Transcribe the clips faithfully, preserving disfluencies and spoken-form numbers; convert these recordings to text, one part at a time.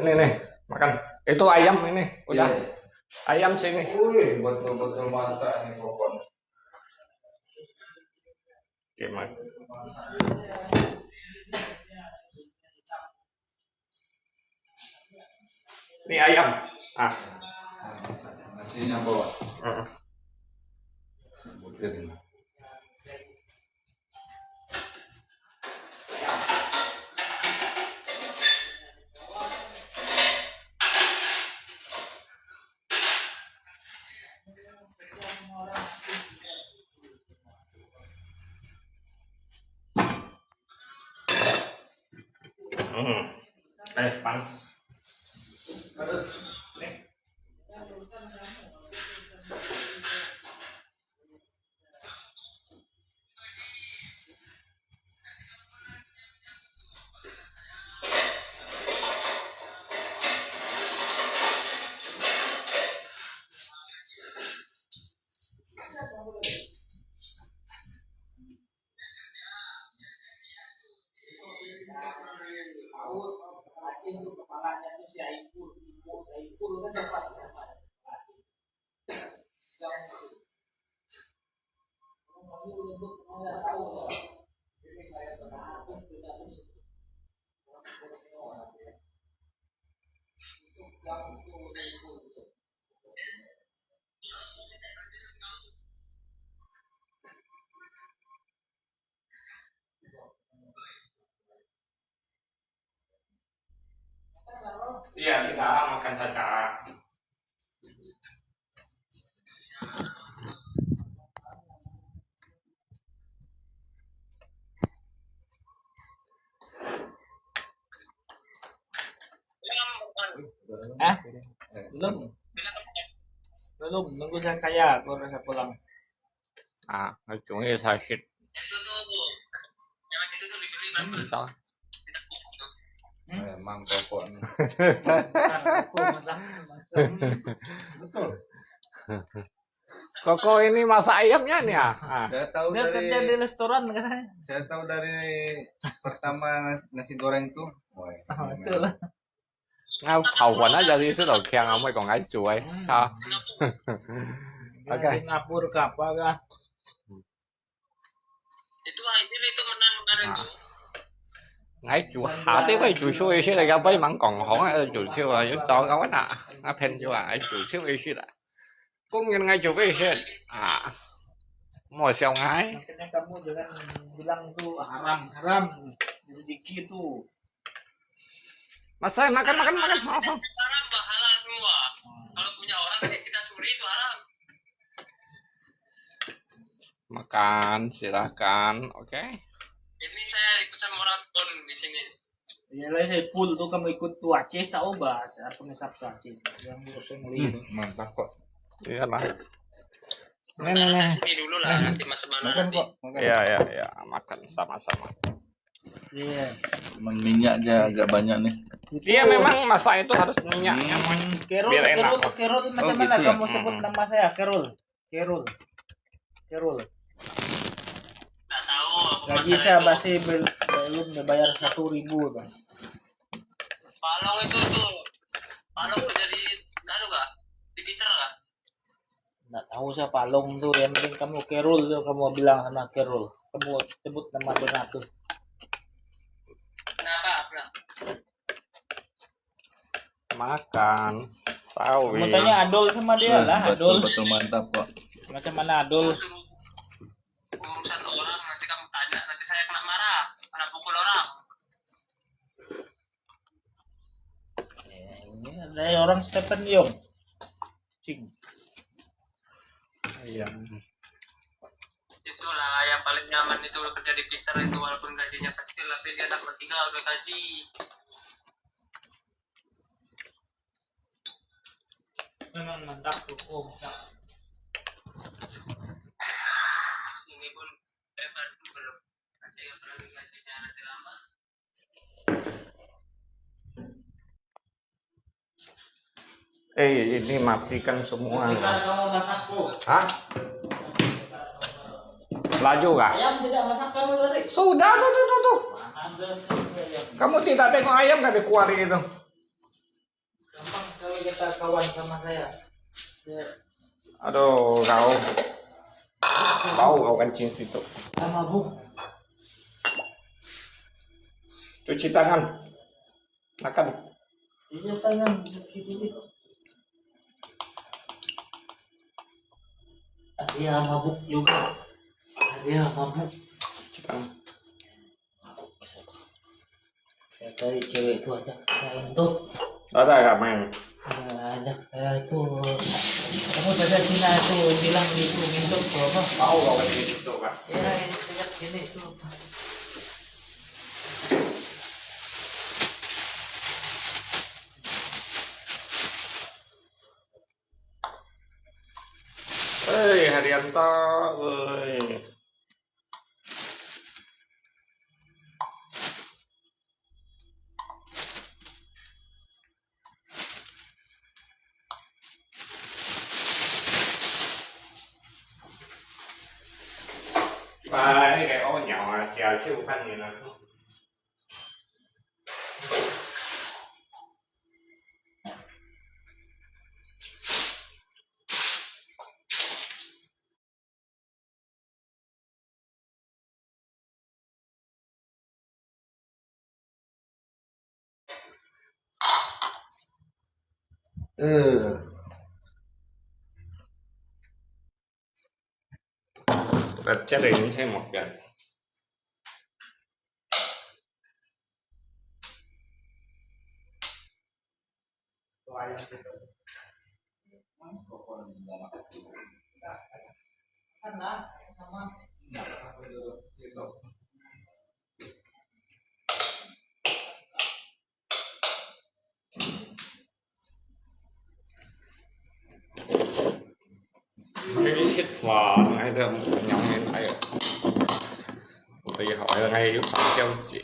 Ini nih, makan. Itu ayam ini, udah. Iya. Ayam sini. Wih, betul-betul masak ini pokoknya. Oke, Mak. Ini ayam. Ah. Nasinya bawa. Heeh. Butir ini. Hmm. Eh, panas. Aduh. Nih. Iya, kita makan saja. Hah? Belum. Belum, nunggu saya kaya, baru saya pulang. Ah, cuma sakit. Hmm? Memang pokoknya. Bukan aku, masak. Betul. Koko ini masak ayamnya nih ya. Ah. Saya tahu Dia dari kerja di restoran katanya. Saya tahu dari pertama nasi goreng tuh. Wah, Oh, itu lah. Ngau khẩu phần á, giờ đi xứ Lào Kiang không phải còn ngái chuối. Hmm. Sao? Dia Oke. Singapura ke apa kah? Itu ah, ini itu menang kemarin Nah. Tuh. Ngái chuối hả, thế phải chuối xuôi xí là gấp với mắng còn hỏng á, chuối xuôi à, yun tao gấp á nè. Ngái phen chuối à, chuối xuôi xí là. Công nhận ngái chuối xuôi. À. Mau siêu ngái. Makanya kamu jangan bilang tuh haram, haram. Rezeki tuh. Mas saya makan, makan, makan. Maaf, maaf. Haram, bah, halal semua. Hmm. Kalau punya orang, ya kita curi itu haram. Makan, silakan. Oke. Ini saya ikut sama orang pun di sini. Iya lah, saya full tuh kamu ikut tuh Aceh tahu bah, apa ngesap tuh Aceh. Yang ngurus yang Hmm, lihat. Mantap kok. Iyalah. Nih, nih, nih. Sini dulu lah, nanti macam mana Makan nanti. Kok, makan. Iya, iya, iya. Makan sama-sama. Iya. Cuman minyak aja agak banyak nih. Iya, memang masak itu harus minyak yang Hmm. Kerol, biar enak. Kerol, Kerol, Oh, macam mana gitu ya? kamu sebut Hmm. nama saya? Kerol. Kerol. Kerol. Nggak tahu, aku Gaji masalah saya itu. Masih bel-, belum dibayar satu ribu, Bang. Palong itu tuh. Palong tuh jadi, anu kah? Dipinter kah? Nggak tahu saya Palong tuh, yang penting kamu Kerol tuh, kamu bilang sama Kerol. Kamu sebut nama Donatus. Kenapa, Bro? Makan. Kamu Sawi. tanya Adol sama dia Hmm, lah, betul, Adol. betul, mantap kok. Macam mana Adol? Itu urusan orang, nanti kamu tanya, nanti saya kena marah, kena pukul orang. Eh, ini ada orang Stephen Yong. Cing. Iya. Itulah yang paling nyaman itu kerja di Pinter itu, walaupun gajinya kecil, tapi dia dapat tiga udah gaji. Memang mantap tuh, oh, mantap. Ini pun hebat tuh, belum. Nanti apalagi gajinya nanti lama. Eh, ini matikan semua. Matikan kamu masakku. Hah? Laju kah? Ayam tidak masak kamu tadi? Sudah tuh, tuh, tuh, tuh. Ada, ada, ada. Kamu tidak tengok ayam kan di kuari itu? Kita kawan sama saya. Dia Aduh, kau. Bau kau kencing situ. Dia mabuk. Cuci tangan. Makan. Cuci tangan. Cuci dulu. Ah, dia mabuk juga. Ah, dia mabuk. Cuci tangan. Saya cari cewek tu ajak saya kentut. Ada nggak main? Ada ajak saya itu. Kamu dari Cina itu bilang itu kentut tu apa? Tahu apa itu kentut, Pak? Ya, ini sejak sini itu. Hei, Haryanto, woi. Ba, 那個屙尿啊，寫手番面啊。 呃。Lecet ini saya makan. Ini shit fun, ai da nyam ai. Utawi hawai ngai yu sa kiau ji.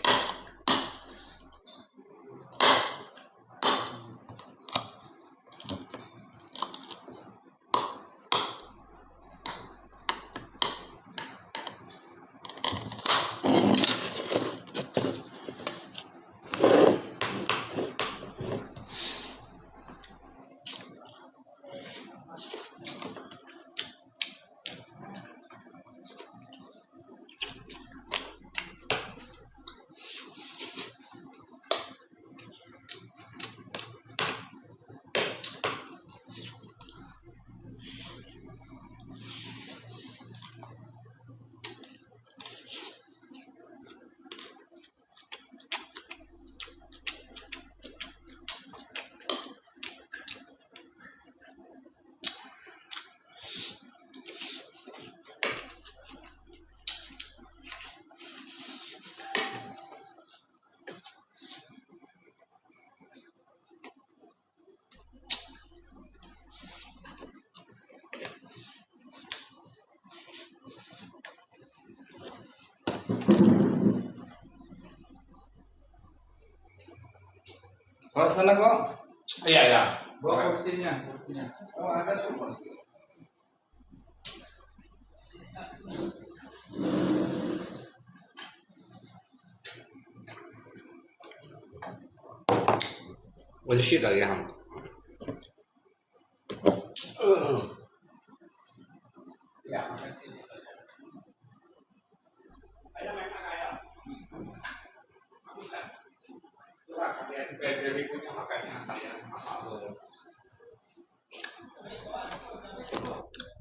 Oh, sana ko. Iya, iya. Bawa kursinya, kursinya. Oh, ada semua. Wala siya talaga.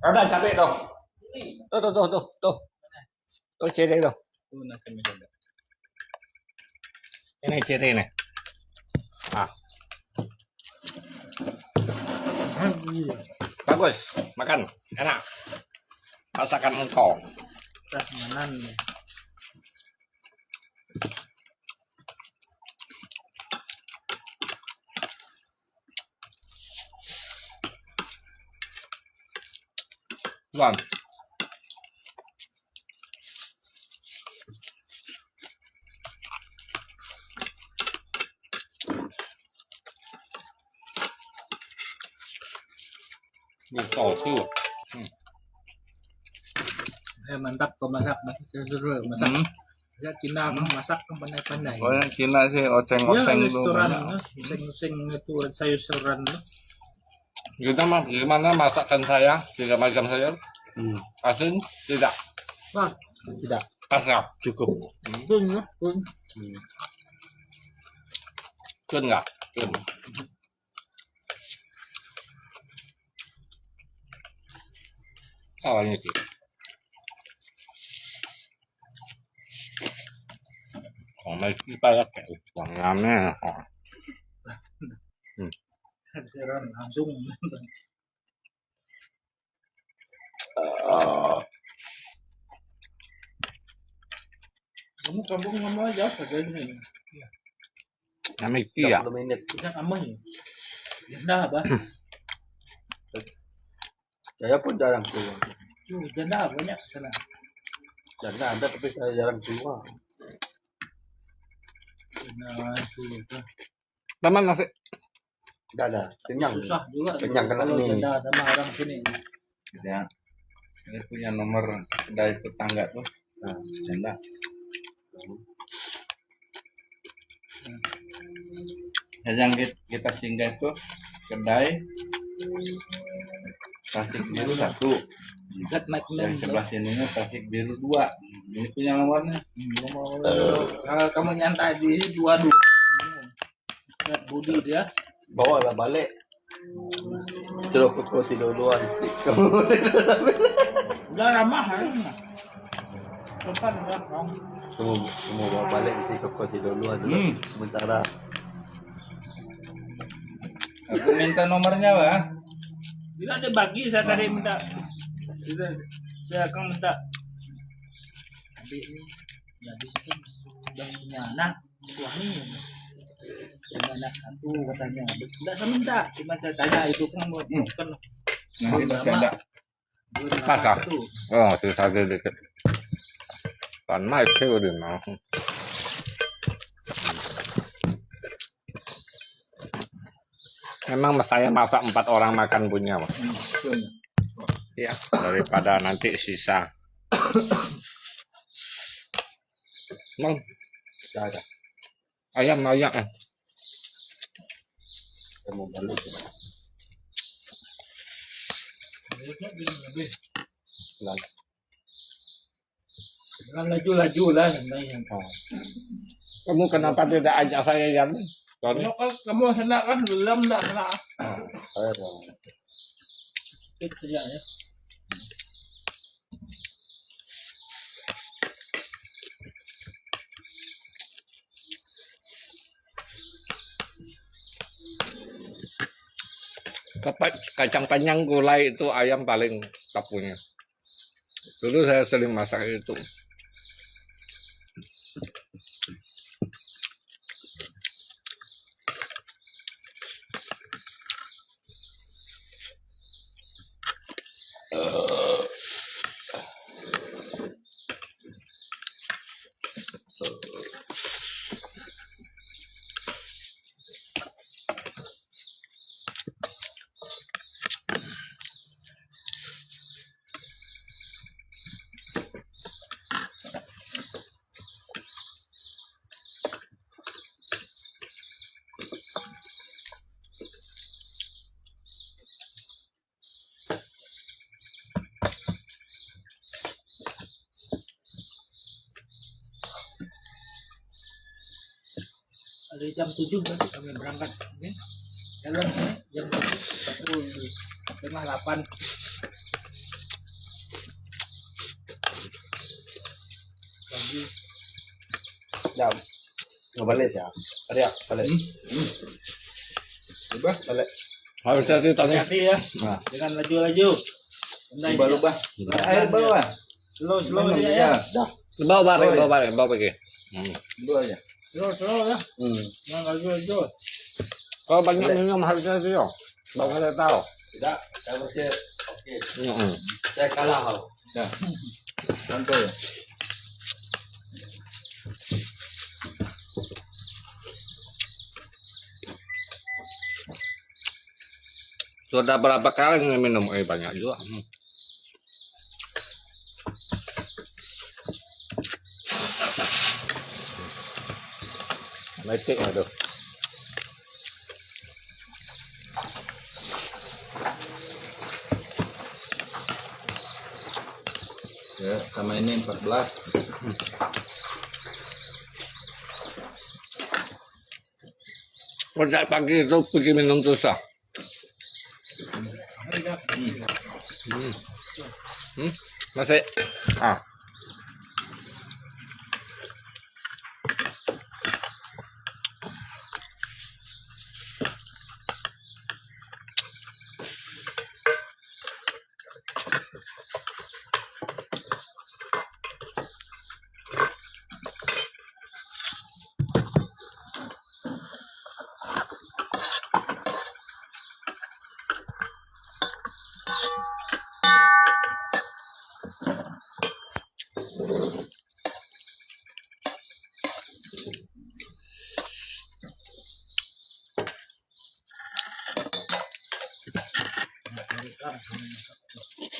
Ada cabai tu. Tu, tu, tu, tu, tu. Tu, cabai tu. Ini cabai ni. Ah. Bagus, makan. Enak. Masakan engkau. Prasmanan. Wan. Ini sosis. Hmm. Eh, mantap kau masak, Mas. Seru-seru masak. Hmm. Ya, Cina kau masak kau pandai-pandai. Oh, yang Cina sih, oseng-oseng tu. Ya, restoran, banyak. Oseng-oseng itu sayur-sayuran tu. Gimana, gimana masakan saya? Tiga macam saya. Hmm. Asin? Tidak. Wah, tidak. Asam? Cukup. Hmm. Pun, ya, pun. Hmm. Pun nggak? Pun. Awalnya sih. Kong mai kita ya kayak uang lama. Hmm. Langsung. Kamu kampung nama aja saja ini. Nama itu ya? Tiga puluh minit. Kita kamu ini. Janda apa? Saya pun jarang keluar. Tuh, janda banyak sana. Janda ada, tapi saya jarang keluar. Nah, itu. Teman masih. Tidak ada. Kenyang. Susah juga. Kenyang kena kalau ni. Janda sama orang sini. Dia, dia punya nomor kedai tetangga tuh. Nah, janda. Nah, yang kit-, kita singgah tuh kedai Tasik Biru satu. Dekat Magnum. Yang sebelah sininya Tasik Biru dua. Ini punya nomornya. Hmm, nomor. Kalau kamu nyantai di dua dua. Ingat budi dia. Bawa lah balik. Terus koko tidur luar. Udah ramah, eh. Sopan udah, Bang. Semua, semua bawa balik nanti koko tidur luar dulu. Hmm. Sementara. Aku minta nomornya, Pak. Tidak ada bagi, saya tadi minta. Tidak, saya akan minta. Tapi ini, ya, di situ sudah punya anak, suami. Punya anak satu katanya. Tidak saya minta, cuma saya tanya itu kan mau. Hmm. Kan. Nanti belum masih lama. Ada. Pas ah. Oh, sisa sedikit. Pan mai kêu di mau. Memang saya masak empat orang makan punya, Pak. Hmm, betul. Ya, daripada nanti sisa. Mang. Dah, dah. Ayam, ayam, eh. Kita mau balik. Last. Jangan laju-laju lah, yang lain. Oh. Kamu kenapa tidak ajak saya, Yan? Sorry. Kamu, kamu sana kan belum, tak sana. Saya tahu. Sedikit saja, ya. Kapa-, kacang panjang gulai itu ayam paling tak punya. Dulu saya sering masak itu. Ada jam tujuh kan kami berangkat, oke. Jalan sini jam tujuh, pukul setengah delapan pagi. Jam. Nggak balik ya? Ada ya? Balik. Hmm? Hmm. Ubah balik. Harus hati-hati tadi. Hati-hati ya. Nah. Jangan laju-laju. Ubah-ubah. Air bawah. Slow, slow aja ya. Dah. Bawa balik, bawa balik, bawa pergi. Hmm. Dua aja. Slow, slow ya. Hmm. Jangan laju-laju. Kalau banyak minum harus hati-hati ya. Bawa balik tahu. Tidak, saya berpikir, oke. Hmm. Saya kalah, tau. Dah. Santai ya. Sudah berapa kali minum air banyak juga. Hmm. Lecek, aduh. Ya, sama ini empat belas. Kocak pagi itu pergi minum susah. Hmm. Hmm. Masih. Ah.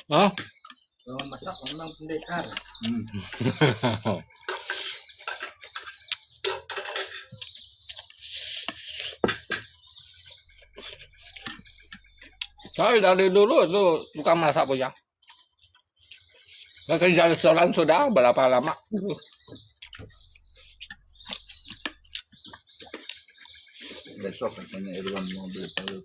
Hah? Kalau masak memang pendekar. Hmm. Saya dari dulu itu tukang masak punya. Saya kerja restoran sudah berapa lama? Besok katanya Irwan mau beli sayur.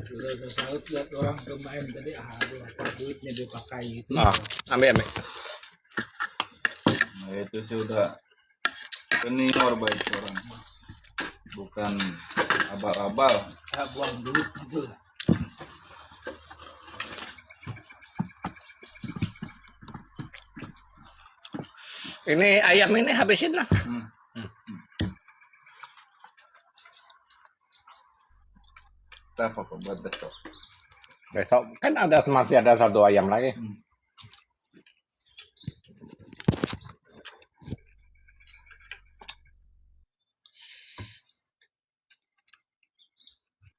Sudah saya lihat orang bermain tadi, ah, aduh, apa duitnya dipakai itu. Ah, ambil, ambil. Nah, itu sudah senior baik orang. Bukan abal-abal. Ya, buang duit itu. Ini ayam ini habisin lah. Hmm. Kita apa buat besok? Besok kan ada, masih ada satu ayam lagi. Hmm.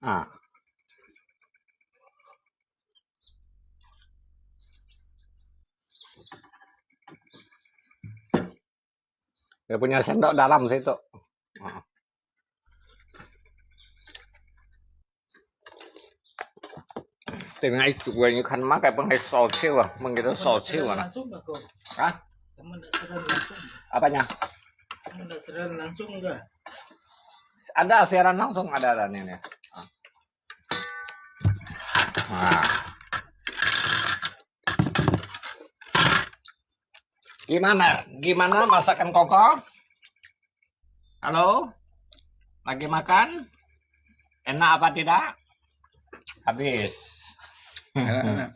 Ah. Dia punya sendok dalam situ. Ah. Tengah itu, gua ini kan makai pengai socio ah, menggitu socio ah. Langsung bagus. Hah? Kamu ndak siaran langsung? Apanya? Kamu ndak siaran langsung enggak? Ada siaran langsung, ada, ada nih, nih. Nah. Gimana? Gimana masakan Koko? Halo? Lagi makan? Enak apa tidak? Habis. Enak, enak.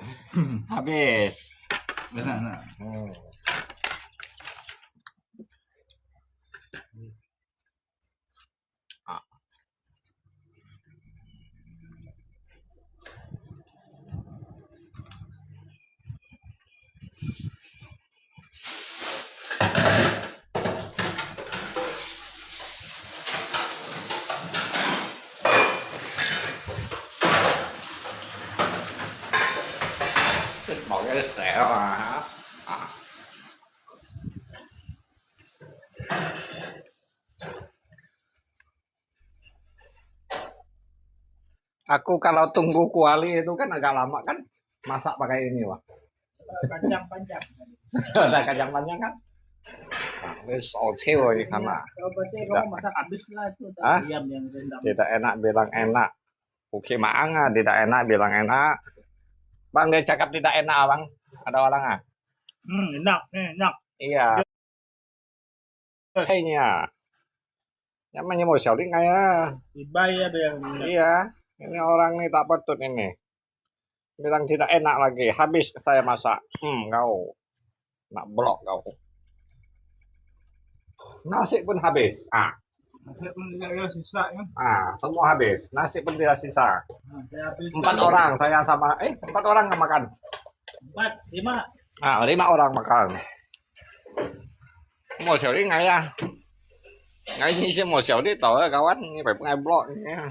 Habis. Enak, enak. Hmm. Mau cái xẻo à hả? À. Aku kalau tunggu kuali itu kan agak lama kan, masak pakai ini, Wak. Kacang panjang. Ada kacang panjang kan? Nah, ini socio ini sama. Kalau berarti kamu masak habis lah itu, hah? Ayam yang rendam. Tidak enak bilang enak. Oke, maang ah, tidak enak bilang enak. Bang, dia cakap tidak enak, Abang. Ada orang ah. Hmm, enak, enak. Iya. Kayaknya. Namanya mau sialing kaya. Ibai ada yang enak. Iya, ini orang nih tak patut ini. Bilang tidak enak lagi, habis saya masak. Hmm, kau. Nak blok kau. Nasi pun habis. Ah. Nasi pun tidak ada sisa, ya. Ah, semua habis. Nasi pun tidak sisa. Ah, saya habis. Empat orang saya sama, eh, empat orang yang makan. Empat, lima. Ah, lima orang makan. Mau siapa ni ngai ya? Ngai ni siapa mau siapa ni tahu ya kawan? Ni baik ngai blok ni ya.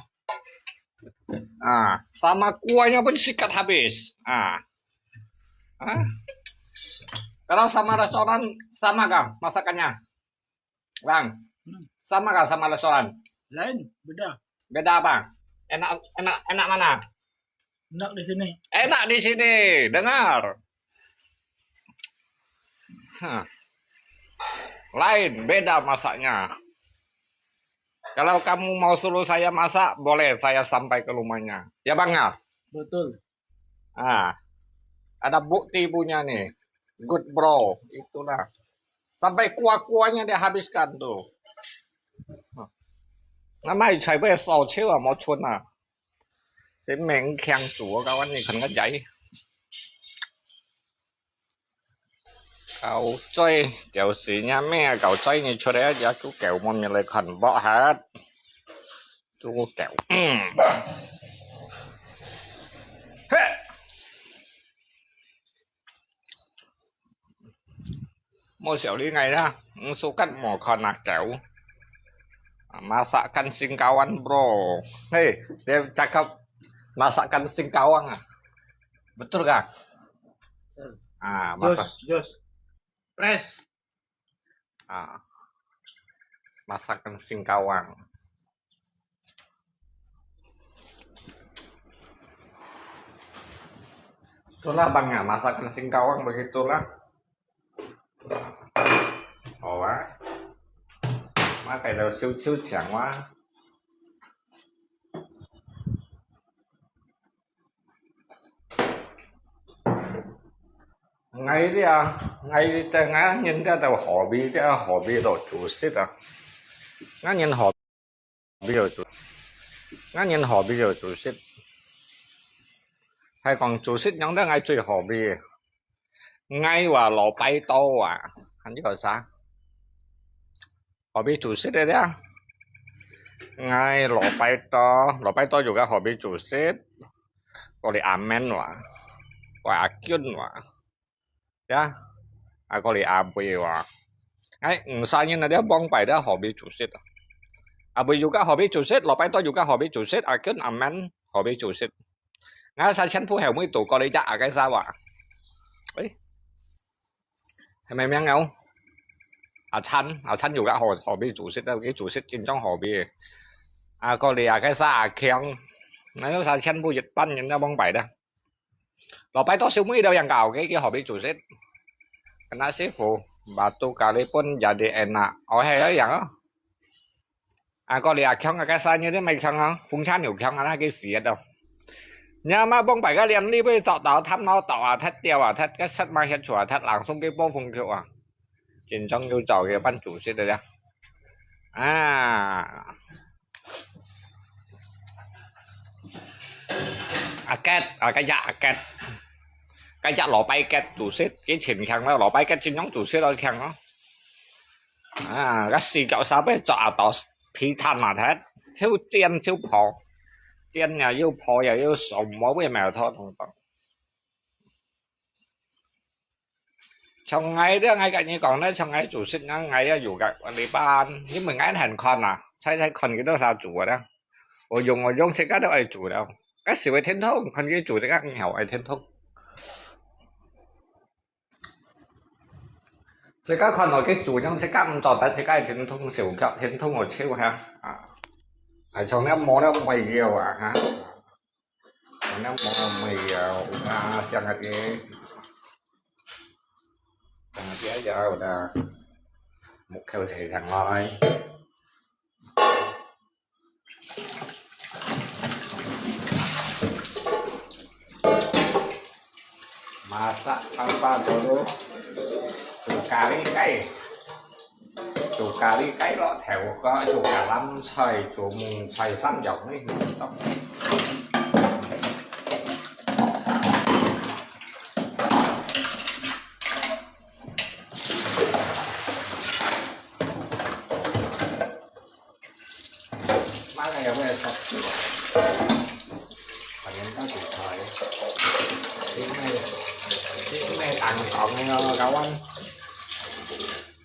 Ah, sama kuahnya pun sikat habis. Ah. Ah. Kalau sama restoran, sama kah masakannya? Bang, hmm, sama kah sama restoran? Lain, beda. Beda apa? Enak, enak, enak mana? Enak di sini. Enak di sini, dengar. Hah. Lain, beda masaknya. Kalau kamu mau suruh saya masak, boleh saya sampai ke rumahnya. Ya, Bang, ya? Betul. Ah, ada bukti punya ni. Good, bro. Itulah. Sampai kuah-kuahnya dia habiskan tu. Nama cai bai sao chiu ah, mau chun ah. Saya main kiang tu, kawan ni kan kan jai. 搞嘴，就是若咩啊，搞嘴你出來啊，隻豬狗無面來看無下，豬狗。嗯。嘿。無笑你𠊎啦，毋suka無看啊狗。Masakan Singkawang, bro. Hei, dia cakap masakan Singkawang ah. Betul kah? Ah, masak. Jos, jos. Press. Ah, masakan Singkawang. Itulah Bang ya, masakan Singkawang begitulah. Hor ah. Makai lou siu-siu chang wah. Ngai dia, ngai dia ngai人家就hobby，這hobby就煮食啊。𠊎人hobby就煮，𠊎人hobby就煮食。係講煮食樣个𠊎最hobby。𠊎話禮拜到啊，還有啥？ hobby煮食个呀。𠊎禮拜到，禮拜到有个hobby煮食，過來阿明哇，過來阿娟哇，呀，啊過來阿妹哇。哎，五儕人啊，這往擺个hobby煮食。阿妹有个hobby煮食，禮拜到有个hobby煮食，阿娟阿明hobby煮食。 𠊎三千步後尾都過來隻阿該儕哇。誒，係麼名哦？阿燦，阿燦有个hobby，hobby煮食，佢煮食真正hobby。啊，過來阿該儕阿強，𠊎三千步一班人都往擺个。禮拜到收尾了，樣个，佢，佢hobby煮食。跟阿師傅，batu kalipun jadi enak。哦，係恁樣哦。 啊，過來阿強啊，該儕人都毋係強啊，風車又強啊，該个死啊都。若嘛往擺个連你會捉到，探到到啊，忒掉啊，忒該塞嘛歇出啊，忒冷送个暴風球啊。緊張又找个辦主席个了。啊。阿杰，啊，該隻阿杰，該隻禮拜杰主席，佢前強了，禮拜杰真正主席了強哦。 啊，該四腳蛇尾抓到皮殘啊，忒，又尖又破，尖也又破也又手，無尾苗頭等等。像𠊎這，𠊎跟你講呢，像𠊎煮食呢，𠊎也有个禮拜，因為𠊎很看啊，猜猜看幾多儕煮个呢。我用我用，自家都愛煮了。該時會天痛，看佢煮這个很好，愛天痛。 自家看到佢煮樣，自家毋做得，自家天痛手腳，天痛个手哈。啊，還從了無了沒有啊哈。從了無了沒有啊，像个，像个有的，木口切上來。 Masak apa dulu? Cuka likai. Cuka likai lo theo ko cuka lam chai, cu mung chai san jok ni. 有咩殺手啊？大家都知，這咩，這咩蛋黃个咯，kawan。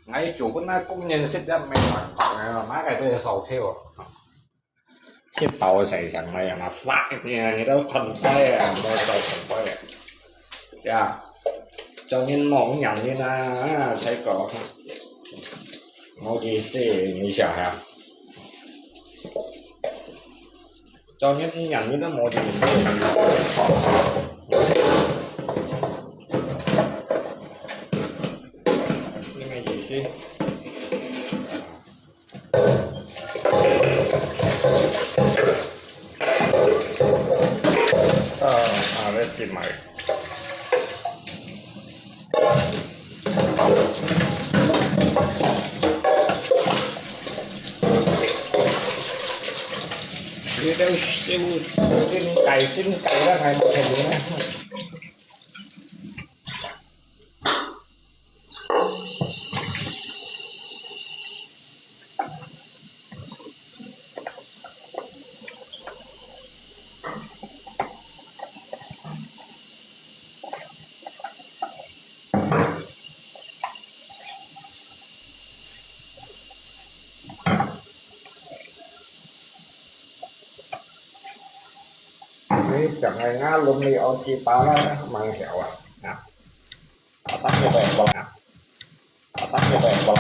𠊎做分那工人食這咩蛋黃个咯，哪个都係燒燒哦。這包晒上來啊，那發个，你都看開啊，莫再看開啊。呀，叫人莫讓人啊，啊，才講，莫意思，你想下。 叫你，你，你都無意思。你个意思？啊，啊，let's see my。 你兜燒，真計，真計啦，係無錯啦。你講个，𠊎攏你安排包啦，蠻曉啊。啊，啊，當然會講啊，啊，當然會講啊。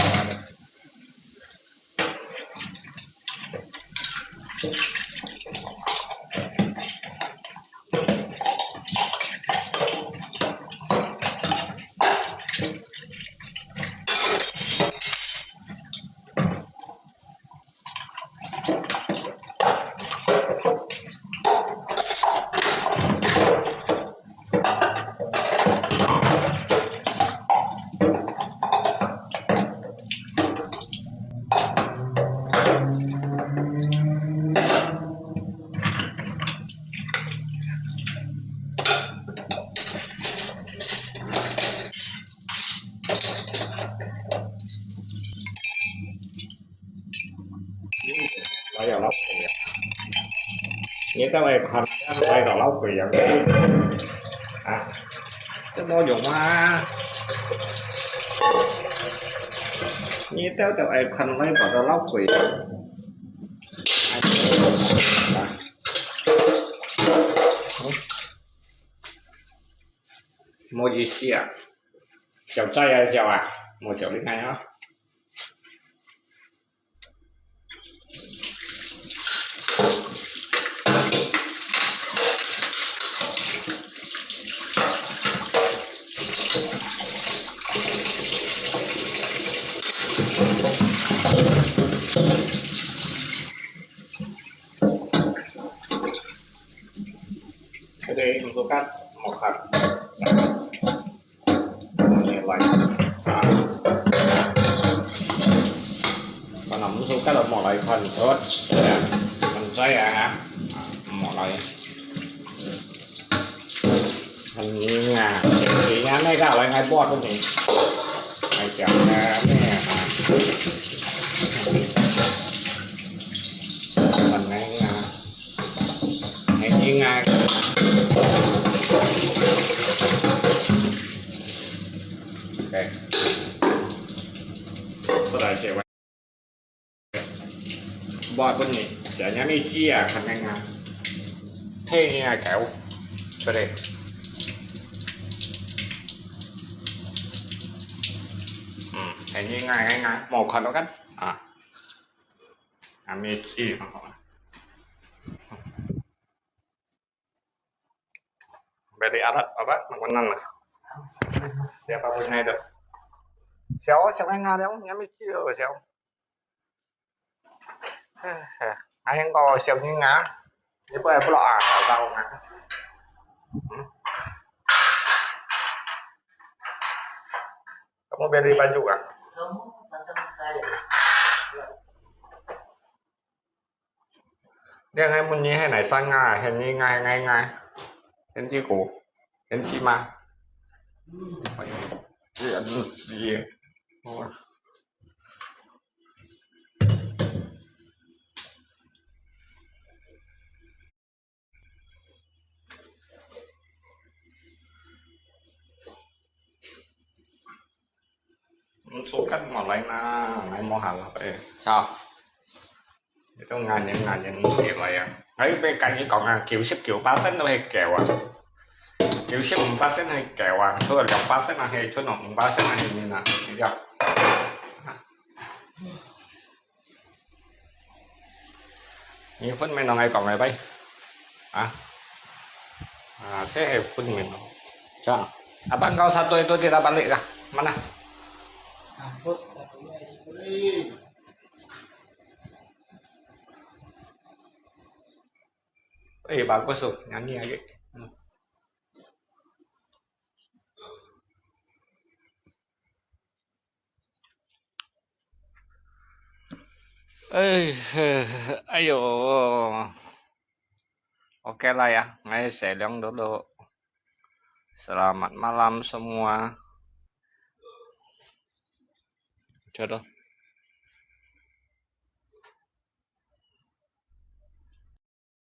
來了，老鬼啊！你到底看，來了，老鬼啊！啊，這無用啊！你到底愛看來搞到老鬼啊！啊，嗯，無意思啊！小寨啊，小啊，無小厲害啊！ OK，毋使急，莫急。 來，啊，可能毋使急就莫來看，著，毋使啊，莫來。很硬啊，很硬啊，那個來，來，莫出去。哎呀，那個啊，很硬啊。 很硬啊。OK，過來這位。我問你，係啥物字啊，較硬啊？配合啊，搞出來。嗯，很硬啊，很硬啊，無看到看啊。 Kami ih. Beli alat apa? Makanan lah. Siapa punya itu? Siapa siapa yang ada? Kami ih, siapa? Ai, ko siapa ni ngah? Ni apa pula ah? Tahu ngah. Hmm? Kamu beli baju kah? Kamu macam saya. Dia ngai mun ni hai nai sang ah, hai ni ngai ngai ngai. Hai ni ku, hai ni ma. Dia ni dia. 手感無來啦，來摸下啦，哎，好。這都硬硬硬硬起來啊！哎，別跟你講啊，九十九巴仙都係狗啊，九十五巴仙係狗啊，除了兩巴仙啊，係，除了五巴仙啊，係面啊，你知道？你分明同佢講个喂，啊，啊，這係分明咯。Siya, abang kau satu itu tidak balik kah? Mana? Ambot, satu es krim. Eh, bagus tuh, nyanyi lagi. Hmm. Eh, ayo. Oke lah ya, ngai selang dulu. Selamat malam semua. Jodoh.